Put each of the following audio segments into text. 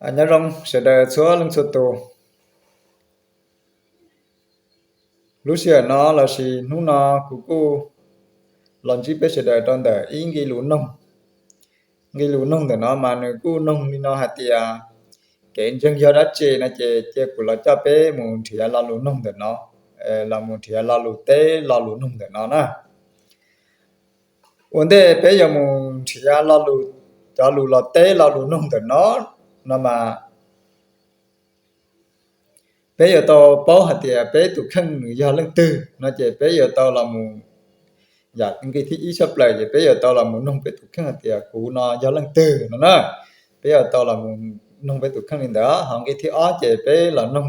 Nyob zoo sawv daws txhua leej txhua tus. Lub sij hawm no lossis hnub no kuv kuj los ntsib peb sawv daws rau ntawm ib nqe lus noog. Nqe lus noog ntawm no mas nws kuj noog li no hais tias kev ntseeg yog dab tsi no ces cia kuv los coj peb mus nrhiav lo lus noog ntawm no, los mus nrhiav lo lus teb lo lus noog ntawm no na. Ua ntej peb yuav mus nrhiav lo lus, cov lus los teb lo lus noog ntawm no, no mas peb yuav tau paub hais tias peb tus kheej nws yog leej twg no ces peb yuav tau los mus, yam nqe thib ib tshaj plaws ces peb yuav tau los mus noog peb tus kheej hais tias kuv no yog leej twg no na. Peb yuav tau los mus noog peb tus kheej li ntawd. Ho nqe thib ob ces peb los noog,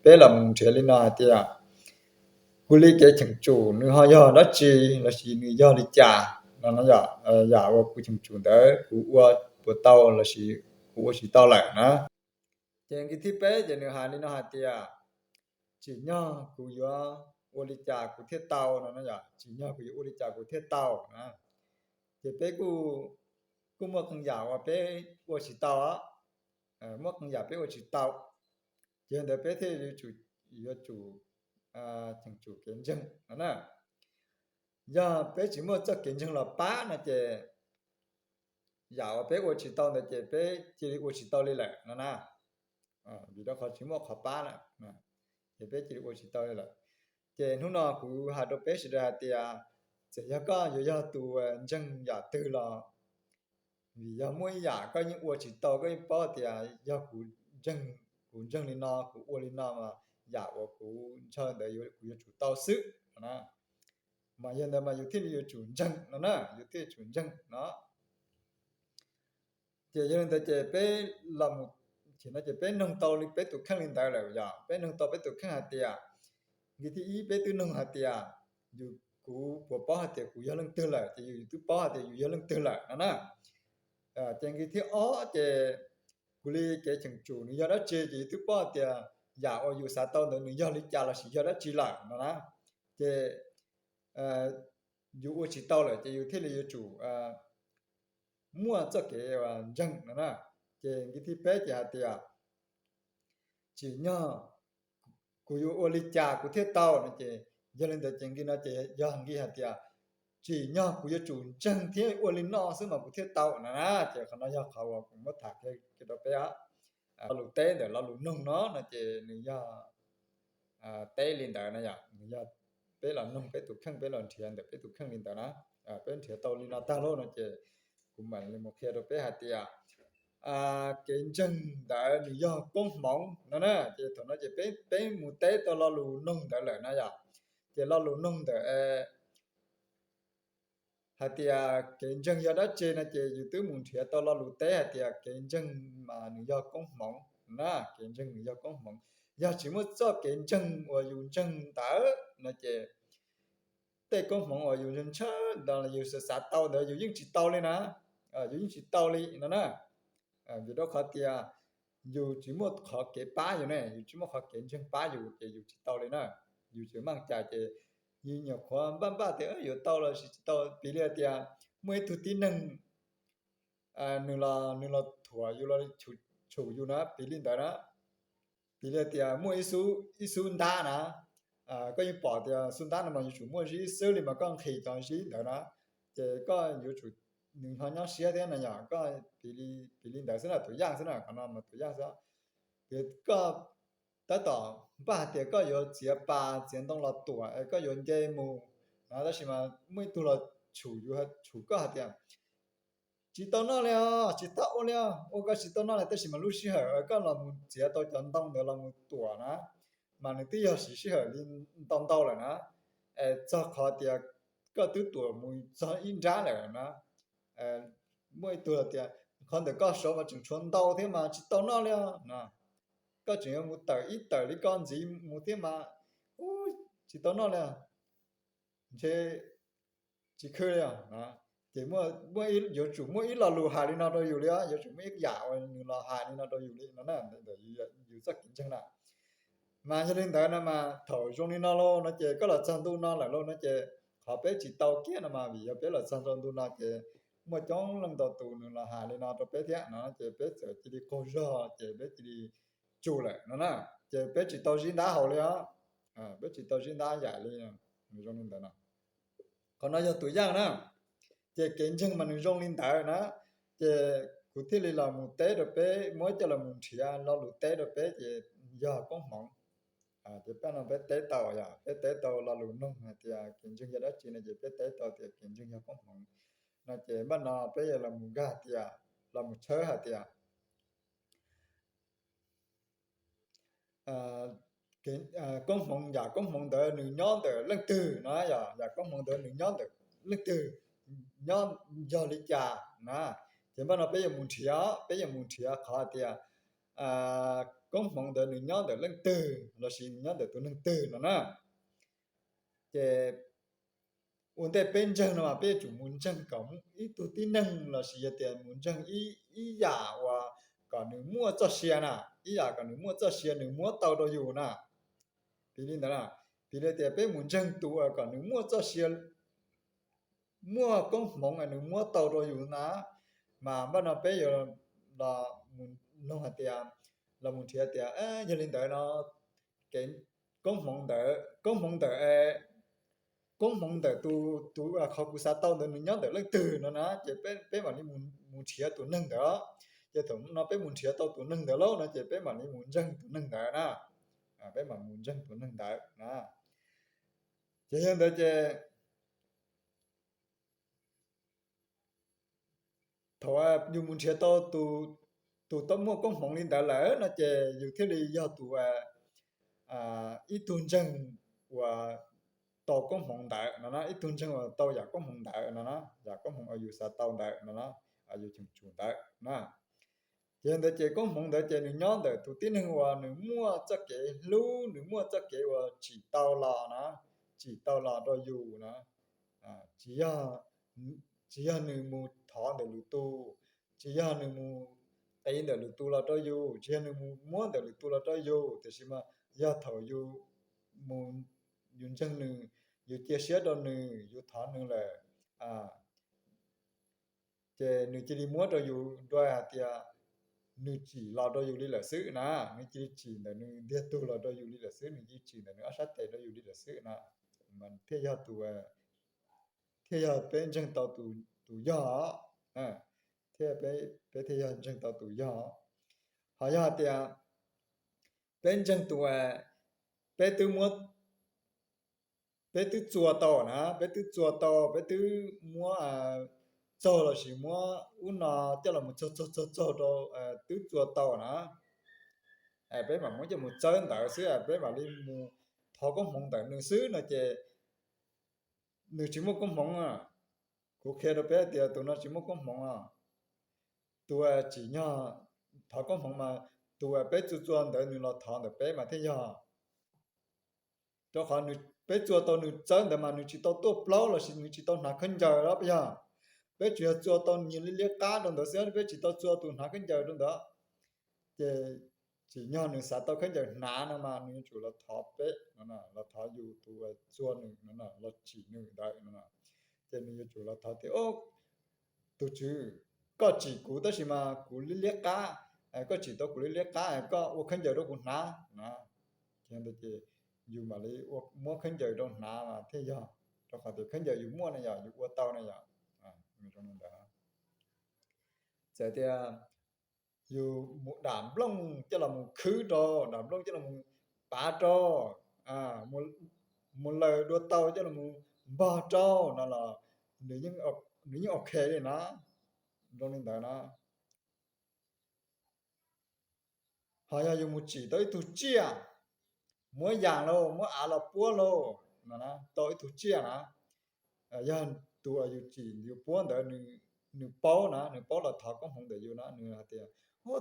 peb los mus nrhiav li no hais tias kuv li kev cheem tsum nws ho yog dab tsi lossis nws yog li cas no, yam uas kuv cheem tsum ntawd kuv ua puas tau lossis kuv ua tsis tau lawm na. Ces nqe thib peb ces nws hais li no hais tias tsim nyog kuv yuav ua li cas kuv thiaj tau no, tsim nyog kuv yuav ua li cas kuv thiaj tau na. Ces peb kuj muaj qee yam uas peb ua tsis tau, muaj qee yam peb ua tsis tau, ces yog ntawd peb thiaj yuav tsum cheem tsum kev ntseeg no na. Yog peb tsis muaj txoj kev ntseeg los pab no ces yam uas peb ua tsis tau ntawd ces peb cia li ua tsis tau li lawm no na. Vim rau qhov tsis muaj qhov pab lawm, ces peb cia li ua tsis tau li lawm. Ces hnub no kuv hais rau peb sawv daws hais tias txawm yog koj yuav yog tus ntseeg yam twg los, vim yog muaj ib yam koj yeej ua tsis tau, koj yeej paub tias yog kuv ntseeg, kuv ntseeg li no, kuv ua li no mas yam uas kuv ntshaw ntawd kuv yuav tsum tau xwb no na. Mas yog ntawd mas yus thiaj li yuav tsum ntseeg no na, yus thiaj yuav tsum ntseeg no. Ces yog li ntawd ces peb los, ces no ces peb noog tau li peb tus kheej li ntawd lawm yom, peb noog tau peb tus kheej hais tias, nqe thib ib peb twb noog hais tias yus, kuv puas paub hais tias kuv yog leej twg lawm, ces yus, yus twb paub hais tias yus yog leej twg lawm no na. Ces nqe thib ob ces kuv li kev cheem tsum nws yog dab tsi, ces yus twb paub hais tias yam uas yus xav tau ntawd nws yog li cas lossis yog dab tsi lawm no na. Ces yus ua tsis tau lawm ces yus thiaj li yuav tsum muaj txoj kev ntseeg no na. Ces nqe thib peb ces hais tias tsim nyog kuv yuav ua li cas kuv thiaj tau no ces, yog li ntawd ces nqe no ces yog nqe hais tias tsim nyog kuv yuav tsum ntseeg thiab ua li no xwb mas kuv thiaj tau no na. Ces qhov no yog qhov uas kuv muab tham kiag rau peb. Lo lus teb ntawm lo lus noog no no ces nws yog teb li ntawd na yom, nws yog peb los noog peb tus kheej, peb los nrhiav ntawm peb tus kheej li ntawd na. Peb nrhiav tau li no tag lauj no ces kuv mam li mus qhia rau peb hais tias kev ntseeg ntawd nws yog koob hmoov no na. Ces thaum no ces peb, peb mus teb tau lo lus noog ntawd lawm na yom. Ces lo lus noog ntawd hais tias kev ntseeg yog dab tsi no ces yus twb mus nrhiav tau lo lus teb hais tias kev ntseeg mas nws yog koob hmoov na, kev ntseeg nws yog koob hmoov. Yog tsis muaj txoj kev ntseeg uas yus ntseeg ntawd no ces tej koob hmoov uas yus ntshaw ntawd los yus xav, xav tau ntawd yus yeej tsis tau li na, yus yeej tsis tau li no na. Vim rau qhov tias yus tsis muaj qhov kev pab yus ne, yus tsis muaj qhov kev ntseeg pab yus ces yus tsis tau li na. Yus tseem meej cas ces yus nyuam qhuav npaj npaj tias yuav tau los sis tsis tau, piv li hais tias muaj ib tug tib neeg nws los, nws los thuam yus los tshum yus na, piv li ntawd na. Piv li hais tias muaj ib xub, ib xub ntab na, koj yeej pom tias xub ntab no mas yuav tsum muaj zib xwb li mas koj nqhis cov zib ntawd na, ces koj yuav tsum, nws ho nyob siab thiab na yom, koj piv li ntawd xwb na, tus yaj xwb na, qhov no mas tus yaj xwb. Ces koj tab tom npaj hais tias koj yuav txiav pas txiav ntoo los tuam es koj yuav nce mus na, tab sis mas muaj ib tug los tshum yus, tshum koj hais tias tsis tau noj li os, tsis tau ua li os, ua koj tsis tau noj li, tab sis mas lub sij hawm koj los mus txiav tau cov ntoo ntawd los mus tuam na, mas nws twb yog siv sij hawm li ntau ntau lawm na. Es txog qhov tias koj twb tuam mus txog ib nrab lawm na, muaj ib tug tias qhov ntawm koj saud mas tseem tshuav ntau thiab mas tsis tau noj li os. Koj tseem yuav mus tawm ib tawm li koj ntxiv mus thiab mas tsis tau noj li os, ntshe tsis khw li os. Ces yuav tsum muaj ib lo lus hais li no rau yus li, yuav tsum muaj ib yam uas nws los hais li no rau yus li no na, ntawm yus txoj kev ntseeg na. Mas yog li ntawd no mas thaum zoo li no lauj no ces koj los txog ntu no lawm lauj no ces qhov peb tsis tau kiag no mas vim yog peb los txog rau ntu no ces muaj coob leej ntau tus nws los hais li no rau peb thiab no ces peb txawm cia li qaug zog ces peb cia li tsum lawm no na. Ces peb tsis tau zib ntab haus li os, peb tsis tau zib ntab yaim li. Nws zoo li ntawd no. Qhov no yog tus yaj na, ces kev ntseeg mas nws zoo li ntawd na. Ces kuv thiaj li los mus teb rau peb, muab coj los mus nrhiav lo lus teb rau peb ces yog koob hmoov. Ces peb no peb teb tau yom, peb teb tau lo lus nug hais tias kev ntseeg yog dab tsi no ces peb teb tau tias kev ntseeg yog koob hmoov no ces npaj no peb yuav los mus nkag tias, los mus tshawb hais tias koob hmoov, yam koob hmoov ntawd nws nyob ntawm leej twg no, yog yam koob hmoov ntawd nws nyob ntawm leej twg, nyob yog li cas na. Ces npaj no peb yuav mus nrhiav, peb yuav mus nrhiav qhov tias koob hmoov ntawd nws nyob ntawm leej twg lossis nws nyob ntawm tus neeg twg no na. Ces ua ntej peb ntseeg no mas peb yuav tsum mus ntseeg kom ib tug tib neeg lossis yog tias mus ntseeg ib yam uas kom nws muaj txoj sia na, ib yam kom nws muaj txoj sia nws muab tau rau yus na. Piv li ntawd, piv li tias peb mus ntseeg tus uas kom nws muaj txoj sia, muaj koob hmoov nws muab tau rau yus na, mas npaj no peb yuav los mus nug hais tias, los mus nrhiav tias yog li ntawd no, koob hmoov ntawd, koob hmoov ntawd, koob hmoov ntawm tus, tus qhov kuv xav tau ntawd nws nyob ntawm leej twg no na, ces peb mam li mus nrhiav tus neeg ntawd. Ces thaum no peb mus nrhiav tau tus neeg ntawd lauj no ces peb mam li mus ntseeg tus neeg ntawd na. Peb mam mus ntseeg tus neeg ntawd na. Ces yog ntawd ces thaum yus mus nrhiav tau tus tau muaj koob hmoov li ntawd lawm no ces yus thiaj li yog tus ib tug ntseeg uas tau koob hmoov ntawd no, ib tug ntseeg uas tau yam koob hmoov ntawd no, yam koob hmoov uas yus xav tau ntawd no, yus cheem tsum ntawd na. Ces yog ntawd ces koob hmoov ntawd ces nws nyob ntawm tus tib neeg uas nws muaj txoj kev hlub, nws muaj txoj kev uas tsim tau los na, tsim tau los rau yus na. Tsis yog nws mus thov ntawm lwm tus, tsis yog nws mus qiv ntawm lwm tus los rau yus, tsis yog nws mus muab ntawm lwm tus los rau yus, tiam sis mas yog thaum yus mus, yus ntseeg nws, yus cia siab rau nws, yus thov nws lawm, ces nws cia li muab rau yus dua hais tias nws tsim los rau yus li lawm xwb na, nws cia li tsim ntawm nws ntiag tug los rau yus li lawm xwb, nws cia li tsim ntawm nws ob sab tes rau yus li lawm xwb na, mas thiaj yog tus, thiaj yog peb ntseeg tau tus yog, thiaj, peb thiaj yog ntseeg tau tus yog. Ho yog hais tias peb ntseeg tus, peb twb muab, peb twb txua tau na, peb twb txua tau, peb twb muab txaug lossis muab ub no coj los mus txaug txaug txaug txaug rau, twb txua tau na, peb mam muab coj mus txawb ntawd xwb, peb mam li mus thov koob hmoov ntawm nws xwb no ces nws tsis muaj koob hmoov. Kuv qhia rau peb tias tus no tsis muaj koob hmoov os. Tus tsim nyog thov koob hmoov mas tus peb txua txua ntawd nws los thov ntawm peb mas thiaj yog. Rau qhov peb txua tau nws txawb ntawd mas nws tsis tau tuaj plaub lossis nws tsis tau hnav khaub ncaws los puas yog? Peb tsuas yog txua tau nyias liab liab qab rau ntawd xwb, peb tsis tau txua tus hnav khaub ncaws rau ntawd. Ces tsim nyog nws xav tau khaub ncaws hnav no mas nws yuav tsum los thov peb, los thov yus tus txua nws, los tsim nws ntawd. Ces nws yuav tsum los thov tias, tus tswv, koj tsim kuv tab sis mas kuv liab liab qab, koj tsim tau kuv liab liab qab, koj ua khaub ncaws rau kuv hnav. Ces yus mam li muab khaub ncaws rau hnav mas thiaj yog, rau qhov tias khaub ncaws yus muaj na yom, yus ua tau na yom. Txawm tias yus mus dam nplooj coj los mus khwb rau, dam nplooj coj los mus pav rau, mus laws dua tau coj los mus npog rau no los nws yeej ok li na, zoo li ntawd na. Ho yog yus mus tsim tau ib tug tsiaj, muab yas lauj, muab av los puab lauj, tau ib tug tsiaj na, yog tus uas yus tsim yus puab ntawd nws paub na, nws paub los thov koob hmoov ntawm yus na, nws hais tias,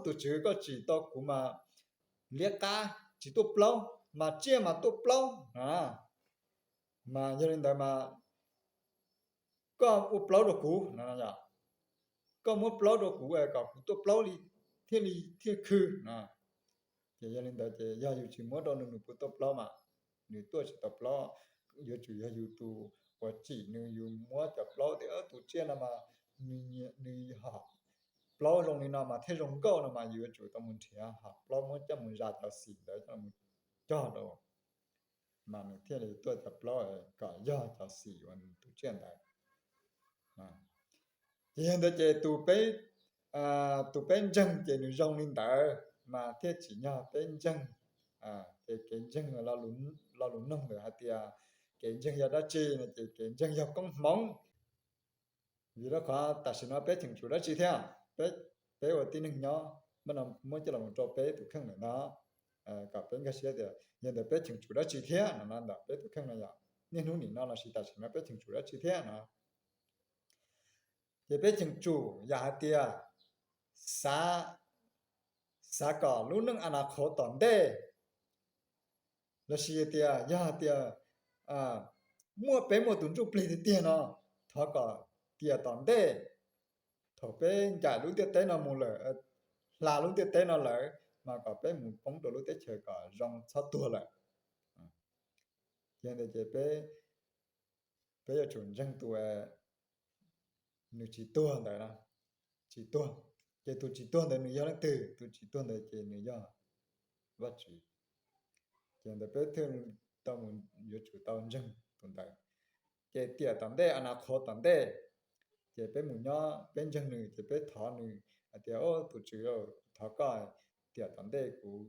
tus tswv, koj tsim tau kuv mas liab qab tsis tuaj plaub, mas tsiaj mas tuaj plaub na. Mas yog li ntawd mas koj ua plaub rau kuv, koj muab plaub rau kuv kom kuv tuaj plaub li thiaj li thiaj khw. Ces yog li ntawd ces yog yus tsis muab rau nws, nws puas tuaj plaub mas? Nws tuaj tsis tau plaub. Yuav tsum yog yus tus uas tsim nws, yus muab cov plaub tias tus tsiaj no mas nws ho plaub zoo li no mas thiaj zoo nkauj no mas yus yuav tsum tau mus nrhiav ho plaub muab coj mus zas cov xim ntawd coj mus cog rau, mas nws thiaj li tuaj cov plaub kom yog cov xim uas nws tus tsiaj ntawd. Ces yog ntawd ces tus peb ntseeg ces nws zoo li ntawd mas thiaj tsim nyog peb ntseeg. Ces kev ntseeg, lo lus noog ntawd hais tias kev ntseeg yog dab tsi no ces kev ntseeg yog koob hmoov. Vim rau qhov tam sim no peb cheem tsum dab tsi thiab? Peb ua tib neeg nyob, muab coj los rau peb tus kheej lawm no, kom peb nkag siab tias yog ntawm peb cheem tsum dab tsi thiab no no ntawm peb tus kheej no yog niaj hnub nim no lossis tam sim no peb cheem tsum dab tsi thiab no. Ces peb cheem tsum yog hais tias xav, xav kom lub neej a na qhov tom ntej, lossis tias yog hais tias muaj, peb muaj tus ntsuj plig tiag tiag no, thov kom tiam tom ntej, thaum peb ncaim lub ntiaj teb no mus lawm, hla lub ntiaj teb no lawm, mas kom peb mus poob rau lub teb chaws kom zoo txhob tuag lawm. Ces ntawd ces peb, peb yuav tsum ntseeg tus nws tsis tuag ntawd no, tsis tuag. Ces tus tsis tuag ntawd nws yog leej twg? Tus tsis tuag ntawd ces nws yog Vajtswv. Ces ntawd peb thiaj tau, yuav tsum tau ntseeg tus ntawd. Ces tiam tom ntej, a na qhov tom ntej, ces peb mus nyob peb ntseeg nws ces peb thov nws hais tias, tus Tswv, thov koj, tiam tom ntej kuv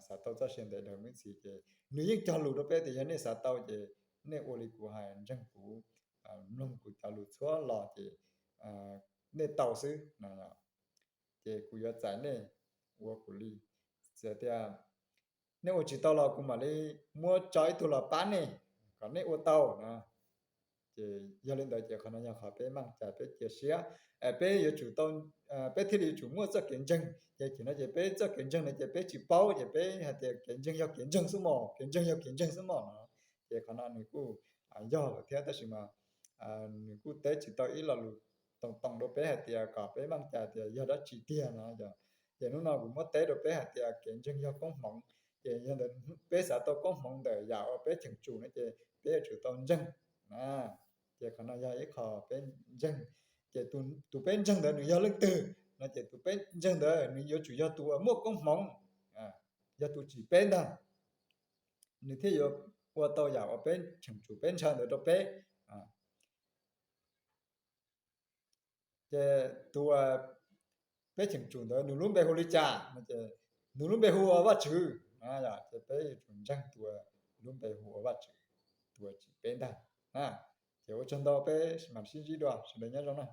xav tau txoj sia ntev dhawv me ntsis. Ces nws yeej cog lus rau peb tias yog nej xav tau ces nej ua li kuv hais, ntseeg kuv, mloog kuv cov lus txhua los ces nej tau xwb no, ces kuv yuav txais nej ua kuv li. Txawm tias nej ua tsis tau los kuv mam li muab tso ib tug los pab nej kom nej ua tau no. Ces yog li ntawd ces qhov no yog qhov peb meej cai peb cia siab, peb yuav tsum tau, peb thiaj li yuav tsum muaj txoj kev ntseeg. Ces tam sim no ces peb txoj kev ntseeg no ces peb tsis paub ces peb hais tias kev ntseeg yog kev ntseeg xwb mos, kev ntseeg yog kev ntseeg xwb mos no. Ces qhov no nws kuj yog lawm thiab tab sis mas nws kuj teb tsis tau ib lo lus too too rau peb hais tias kom peb meej cai tias yog dab tsi tiag no. Ces hnub no kuv muab teb rau peb hais tias kev ntseeg yog koob hmoov. Ces yog ntawd peb xav tau koob hmoov ntawm yam uas peb cheem tsum no ces peb yuav tsum tau ntseeg. Ces qhov no yog ib qho peb ntseeg. Ces tus peb ntseeg ntawd nws yog leej twg no ces tus peb ntseeg ntawd nws yuav tsum yog tus uas muaj koob hmoov, yog tus tsim peb ntag, nws thiaj yuav ua tau yam uas peb cheem tsum peb ntshaw ntawd rau peb. Ces tus peb cheem tsum ntawd nws lub npe hu li cas no ces nws lub npe hu ua Vajtswv. Ces peb yuav tsum ntseeg tus lub npe hu ua Vajtswv, tus tsim peb ntag. Ces ua tsaug ntau, peb mam sib ntsib dua, sawv daws nyob zoo na.